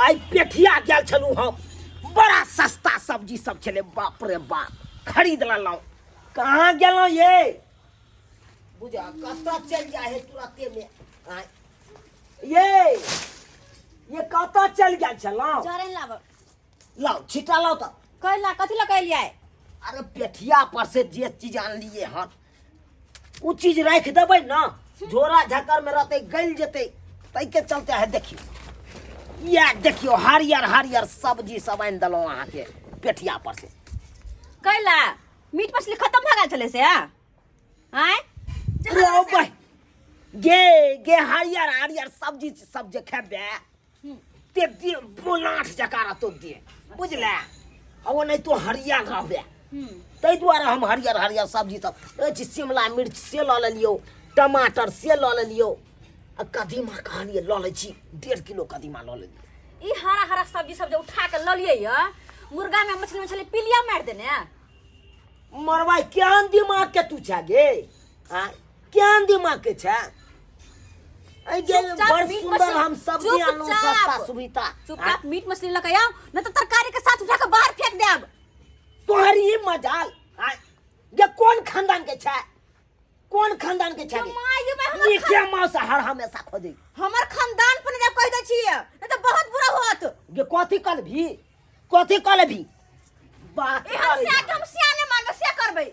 आइ पेठिया गेल छलहुँ हम, बड़ा सस्ता सब्जी सब छलै। बाप रे बाप, खरीद लेलहुँ। कहाँ गेलहुँ ये? बुझा कतऽ चलि जाइ है तुरते में। आँय ये, ये कतऽ चलि गेल छलहुँ? चरैन लाब। लाउ, छिटा लाउ तऽ। कैला? कथी लऽ कऽ एलियै? अरे, पेठिया पर से जे चीज आनलियै हन ओ चीज राखि देबै ने, झोरा झक्कर में रहतै, गलि जेतै, ताहिके चलते। है देखियौ, इएह देखियौ, हरियर हरियर सब्जी सब आनि देलहुँ अहाँके पेठिया पर से। कैला, मीट मछली खत्म भऽ गेल छलै से आँय? रे भाइ, गे गे, हरियर हरियर सब्जी सब जे खेबै ते देह बोलाठ जकाँ रहतौ देह, बुझले? आ ओ नहि तो हरियर रहबे। ताहि दुआरे हम हरियर हरियर सब्जी सब अछि। शिमला मिर्च से लऽ लेलियौ, टमाटर से लऽ लेलियौ, आ कदीमा कहलियै लऽ लै छी, 1.5 किलो कदीमा लऽ लेलियै। ई हरा हरा सब्जी सब जे उठा के लऽ लियै य, मुर्गा में मछली में छलै पीलिया मारि देने। मरवाई, केहन दिमाग के तू छै गे? आँय, केहन दिमाग के छै? एहि जे चुपचाप बड़ मीट सुंदर मछली- हम सब्जी आनलहुँ, चुपचाप। सस्ता सुविधा। चुपचाप मीट मछली लऽ के आउ, नहि तऽ तरकारी के साथ उठा के बाहर फेंक देब। तोहर ई मजाल? आँय गे, कोन खानदान के छै? कोन खानदान के छै? गे माय गे माय, हमर नीचे मांस हर हमेशा खोजै। हमर खानदान पर जब कहि दै छियै, नहि तऽ बहुत बुरा होत। गे, कथी कल भी, कथी कल भी बात एहन करै? सिया के हम सिया नहि मानबै, से करबै।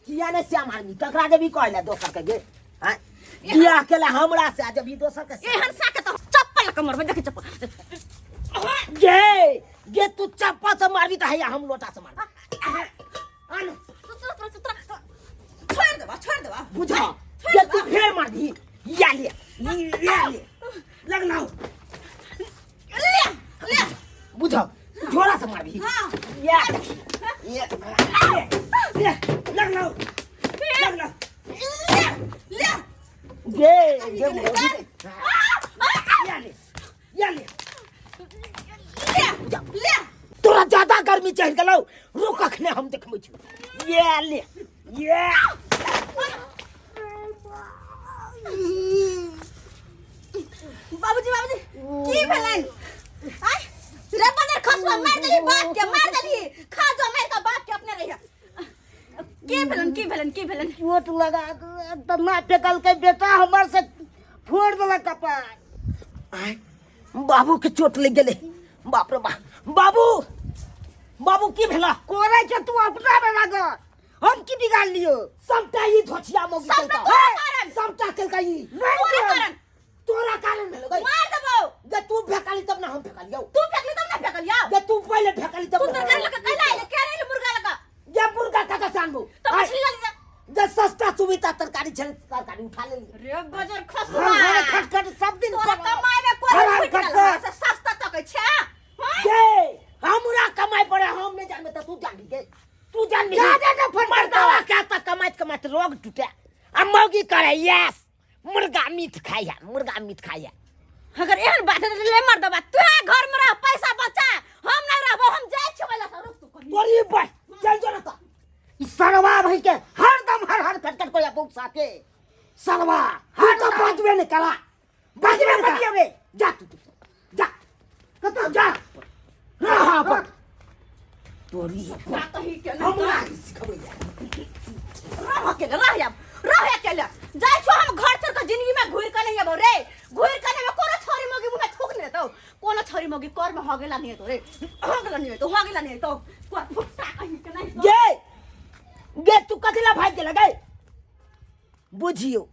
किया ने श्याम आदमी ककरा जेबी कहले दोसर के गे? आँय, बियाह केला हमरा से आ जेबी दोसर के? एहन सा के तो चप्पल के मरबै, देखी चप्पल। गे गे, तू चप्पल से मारबी तऽ हैया हम लोटा से मारबी। आन। छोड़ देबा, छोड़ देबा। बुझा गे, तू फेर मारबी। या ले, या ले, लगना ले ले। बुझा, तू झोरा से मारबी। हाँ। या ये ले ले, लगना लगना। ले ले। गे गे, मोदी, या ले, या ले। ले ले। तोरा ज्यादा गर्मी चढ़ि गेलौ, रुक, अखने हम देखबै छी। ये ले ये। बाबूजी, बाबूजी, की भेलनि? आय रे बदर खसुआ, मार देली बाप के, मार देली। खा जो मार के बाप के अपने रहिया। की भेलनि? की भेलनि? की भेलनि? चोट लगा के तना फेकलकै बेटा हमर, से फोड़ देलक कपार। आय, बाबू के चोट लग गेलै। बाप रे बाप, बाबू, बाबू, की भेला? कोरे के तू अपना में लागल, हम की बिगाड़ लियो? सबटा ई धोछिया मौगी सबटा केलका। तोरा कारण। सबटा केलका ई। तोरा कारण। तोरा कारण भेलो गई। मार देबौ। जे तू फेकली तब ना हम फेकलियौ। तू फेकली तब ना फेकलियौ। जे तू पहिले फेकली तब तू ना। तरकारी लके कैला आइले? के रहले मुर्गा लके? जे मुर्गा कतऽ से आनबौ? तो मछली लऽ लिअ। जे सस्ता सुविधा तरकारी छल, तरकारी उठा लेली। रे बजर खसुआ, हर हर खट खट सब दिन तोरा कमाई में कोई हर हर फुटि गेल खट हँ, खट। से सस्ता तकै छै, हँ? गे, हमरा कमाई पड़े, हम नहीं जानबे त तू जानबी गे? तू जानबी? जा जा जा फट। मर्दावा क्या तक कमाइत कमाइत रोग टूटे आ मौगी करे यस मुर्गा मीट खाइ है, मुर्गा मीट खाइ है। अगर एहन बात है तऽ ले मर्दबा, तू घर में रह, पैसा बचा, हम नहीं रहबो, हम जाइ छियै ओहि लऽ। रुक तू कनी। तोरी बस, चल जो ना त ई सरवा भाई के हरदम हर हर खटखट कोया बहुत साथे सरवा। तू तो बजबे नहीं करा, बजबे नहीं करा। बजियबे। जा तू, तू जा, कतऽ जा रहा पर तोरी। का कही के नहीं। हमरा ई सिखबै। रह अकेले, रह आब, रह अकेले। जाइ छो हम घर छोड़ के, जिंदगी में घुर के नहीं अबो रे, घुर के नहीं। कोनो छोरी मोगी मुँह में थूक नहीं देतौ, कोनो छोरी मोगी कर में हगेला नहीं हेतौ रे, हगेला नहीं हेतौ, हगेला नहीं हेतौ। कोई फुट्टा कहीं के नहीं। गे गे, तू कथी ला भागि गेल गे? बुझियो,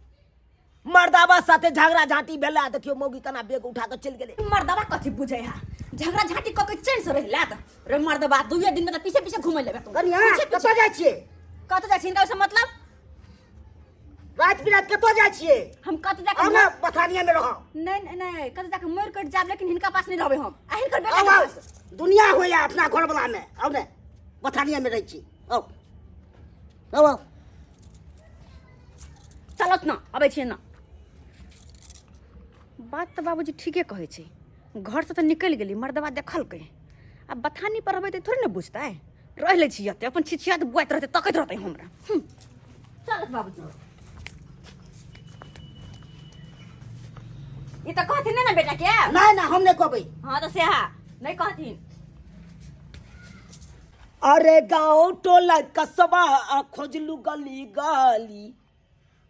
मर्दाबा साथे झगड़ा झांटी भेला, देखियो मौगी केना बेग उठा के चलि गेलै। मर्दबा कथी बुझै है? झगड़ा झांटी कऽ के चैन से रहिला त रे मर्दबा, दुइये दिन में त पीछे पीछे घुमै लेबे तू। कनिया, पीछे पीछे। कतऽ जाइ छियै? कतऽ जाइ छी? हिनका ओहिसँ मतलब? राति बिराति कतऽ जाइ छियै? हम कतऽ जाके आउ ने बथानिया में रहब। नहीं नहीं नहीं, कतऽ जाके मरि कटि जायब, लेकिन हिनका पास नहीं रहबै हम आ हिनकर बेटा आउ के आउ पास। दुनिया होइया अपना घर वाला में, आउ ने बथानिया में रहै छी, आउ आउ आउ। चलत ना, अबै छियै ना। बात तऽ बाबूजी ठीके कहै छै। घरसँ तऽ निकलि गेली, मर्दबा देखलकै। आब बथानी पर रहबै तऽ थोड़े ने बुझतै। रहि लै छी एतै, अपन छिछियात बुआइत रहतै, तकैत रहतै हमरा। चलत बाबूजी। ई तऽ कहथिन नहि ने बेटा के नहीं ना हम नहीं कहबै हाँ तऽ सेहा नहि कहथिन अरे गाँव टोला कस्बा आ खोजलू गली गली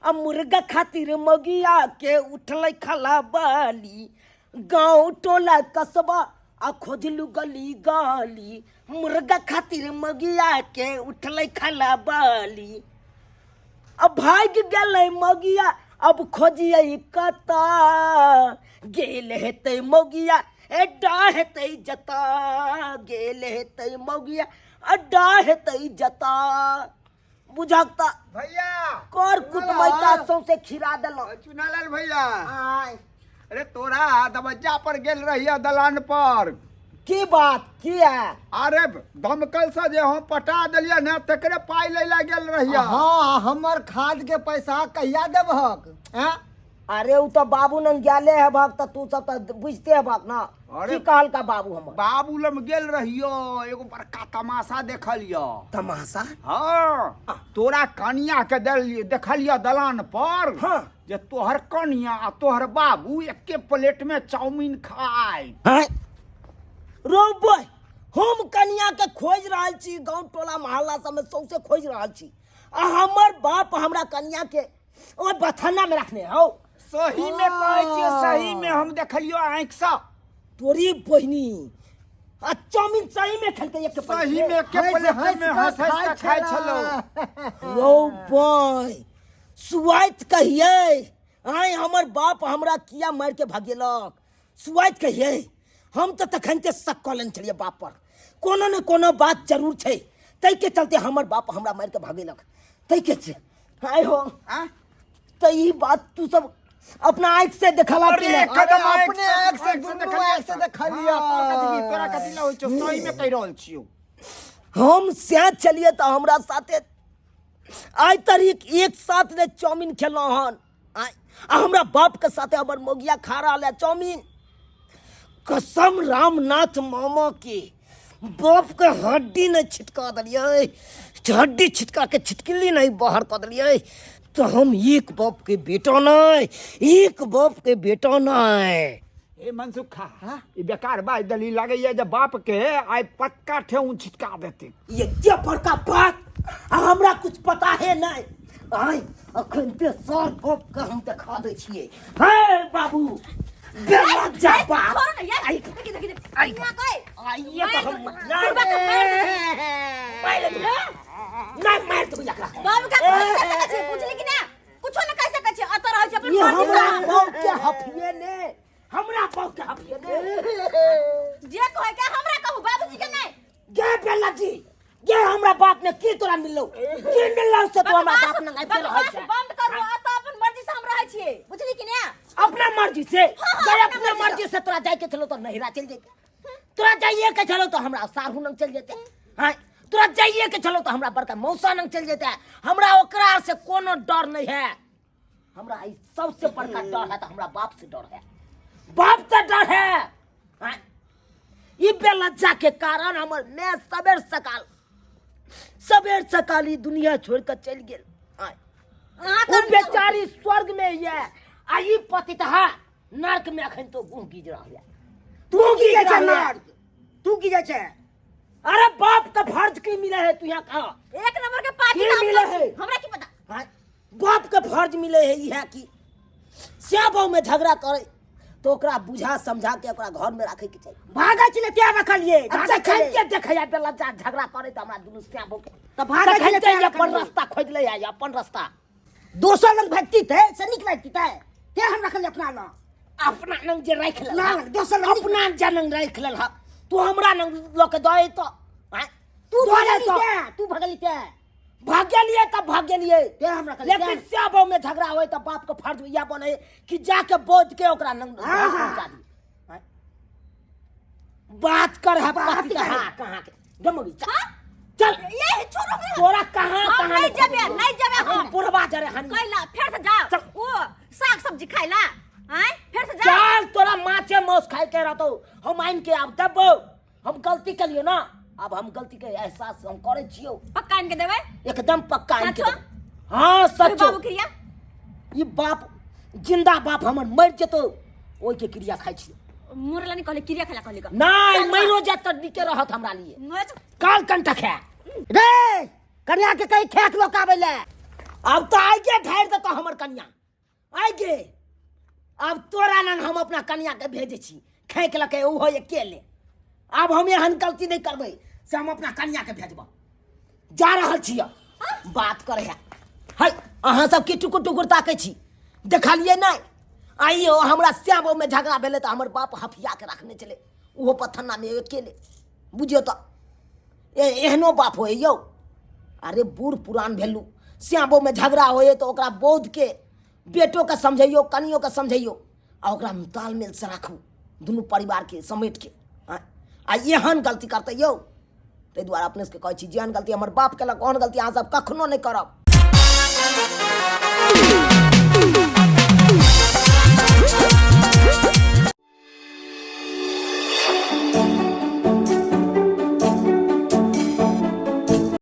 आ मुर्गा खातिर मगिया के उठलै खला बाली गाँव टोला कस्बा आ खोजलू गली गली मुर्गा खातिर मगिया के उठलै खला बाली अब भाग गेलै मगिया अब खोजियै कता गेल हेतै मगिया एड्डा हेतै जता गेल हेतै मगिया अड्डा हेतै जता बुझक त भैया कर कुटमैता सौंसे खिरा देलहुँ चुनालाल भैया आय अरे तोरा दरवज्जा पर गेल रहिया दलान पर की बात किया अरे दमकल से जे हम पटा देलियै ने तकरे पाइ लै लए गेल रहिया हाँ हमर खाद के पैसा कहिया देबहक हैं अरे उ तो बाबू नंग गेले है भक्त तू सब तो बुझते है भक्त ना अरे- की कहल का बाबू हमर बाबू लम गेल रहियो एगो बड़का तमाशा देखलियो तमाशा हाँ तोरा कनिया के देलियो देखलियो दलान पर हाँ। जे तोहर कनिया आ तोहर बाबू एके प्लेट में चाउमीन खाय हैं रो बॉय हम कनिया के खोज रहल छी गांव टोला मोहल्ला सब में सौंसे खोज रहल छी आ हमर बाप हमरा कनिया के ओहि बथाना में रखने हौ सही में कहै छियै सही में हम देखलियो आँखि से तोरी बहिनी आ चाउमीन सही में खेलकै एक प्लेट सही में एके हँसि प्लेट में हँसि हंस कऽ हंस कऽ खाइ खाइ छला। छलौ रौ बॉय सुआइत कहियै आइ हमर बाप हमरा किया मारि के भगेलक सुआइत कहियै हम तऽ तखन के शक कऽ लेने छलियै बाप पर कोनो ने कोनो बात जरूर छै ताहिके चलते हमर बाप हमरा मारि के भगेलक ताहिके छै आइ हो आँ? तऽ ई बात तू सब अपना आँखि से देखला कि अरे नहि कदम अरे अपने आँखि से, दुनू आँखि से देखलियै। हाँ, तोरा कथी तोरा कथी ला होइ छौ सही में कहि रहल छियौ हम सएह छलियै तऽ हमरा साथे आइ तारीख एक साथ ने चाउमीन खेलहुँ हन आइ आ हमरा बापके साथे हमर मौगिया खा रहल है चाउमीन कसम रामनाथ मामा के बाप के हड्डी नहीं छिटका दिलियै हड्डी छिटका के छिटकिली नहीं बाहर कऽ दिलियै तो हम एक बाप के बेटा नहीं एक बाप के बेटा नहीं ए मनसुखा ई बेकार बाज दली लगैया जे बाप के आइ पक्का ठेहुन छिटका देते ये क्या बड़का बात आ हमरा कुछ पता है नहीं आइ अखन ते सर बाप के हम देखा दै छियै हे बाबू बेलज्जा बाप छोड़ो ना यार आई देखी देखी देखी आई यहाँ गए आइए तो हम बुढ़बा के मार देबै। मार देबै नहीं मार देबै एकरा बाबू के कुछो नहीं कह सकै छी बुझली कि ना कुछो नहीं कह सकै छी अतः रहै छी अपन ये मर्जी हमरा से बाप के हफिए ने हमरा बाप के हफिए ने जे कहै के हमरा कहू बाबूजी के नहीं गे बेलज्जी गे हमरा बाप ने की तोरा मिललो की मिललो से तू हमरा बाप ने आबि रहल बकवास छै बंद करू अतः अपन मर्जी से हम रहै छियै बुझली कि ना अपना मर्जी से हाँ, गे अपना अपना मर्जी मर्जी से तोरा जाय के छलो तो नहिरा चल जैते तोरा जाइए के छलो तो हमरा साहू नंग चल जैते हाँ तोरा जाइए के छलो तो हमरा बड़का मौसा नंग चल जैते हमरा ओकरा से कोनो डर नहीं है हमरा ई सबसे बड़का डर है तो हमरा बाप से डर है बाप से डर है हाँ? ई बेलज्जा के कारण हमर मैं सबेर सकाल सबेर सकाल ई दुनिया छोड़ के चलि गेल आय। अहाँ ओ बेचारी स्वर्ग में ये आ ई पतितहा नर्क में अखन तो गुह गीज रहल है तू की जाइ छै रहल है। नर्क तू की जाइ छै अरे बाप का फर्ज की मिले है तू यहाँ कहा एक नंबर के पार्टी की मिले है? हमरा की पता हाँ? बाप के फर्ज मिले है इएह कि श्याबो में झगड़ा करे तो ओकरा बुझा समझा के ओकरा घर में रखे के चाहिए भागै छलै तें रखलियै अच्छा भागै छलै के देखै है बेलज्जा झगड़ा करे तऽ हमरा दुनू श्याबो के तऽ भागै छलै तखन तें ते अपन रखलियै। रास्ता खोजि लै है अपन रास्ता दोसर लग भगती ते से नीक लगती ते तें हम रखलियै अपना लग अपना नंग जे राखि लेल ना, दोसर लग अपना जे नंग राखि लेल तू हमरा नंग लऽ के दऽ तो आँय? तू दऽ भगली तो ते तू भगली ते भाग गेलियै तऽ भाग गेलियै ते हमरा कहलियै लेकिन श्याबो में झगड़ा होय तऽ बाप के फर्ज इएह बने कि जाके बोझ के ओकरा नंग हाँ, हाँ। पहुंचा दी आँय? बात कर है बात बात कर। कहाँ कहाँ के जमोगी चल चल ये छोड़ो हमरा। तोरा कहाँ हम कहाँ नहीं जेबे नहीं जेबे हम बुढ़वा जरे हनी कैला फेर से जाओ चल। ओ साग सब्जी खाइला आय फेर से जाओ चल तोरा माछे मांस खाए के रहतो हम आनि के आब देबो हम गलती केलियो ना अब हम गलती के एहसास हम करे छियो पक्का आनि के देबै एकदम पक्का आनि के सचो? देबो। हाँ तोरे सचो बाबू क्रिया ई बाप जिंदा बाप हमर मरि जेतो ओहि के क्रिया खाइ छी। मोरला नहीं कहले, क्रिया खेला कहले का। नहीं, मरो जात तऽ नीके रहत हमरा लिए। मर जा। काल कंटक है। रे कन्या के कहीं खेत लोग आबै ले। अब तो आइगे ढारि देतौ हमर कन्या, आइगे। अब तोरा लग हम अपना कन्या के भेजै छी, खेक लके ओहो अकेले। आब हम एहन गलती नहि करबै से हम अपना कन्या के भेजब। जा रहल छियै, बात करे है। है अहाँ सब की टुकुर टुकुर ताकै छी? देखलियै नहि? आइयो हमरा श्यामो में झगड़ा भेलै तऽ हमर बाप हफिया के रखने छलै, ओहो पथन्ना में अकेले। बुझियौ तऽ एहनो बाप होय यौ। अरे बूढ़ पुरान भेलू, श्यामो में झगड़ा होय तऽ ओकरा बौद्ध के बेटो के समझैयौ, कनियो के समझैयौ, आ ओकरा तालमेल से राखू दुनू परिवार के समेट के। आ एहन गलती करतै यौ, ताहि दुआरे अपने सबके कहै छी, जेहन गलती हमर बाप केलक ओहन गलती अहाँ सब कखनो नहि करब।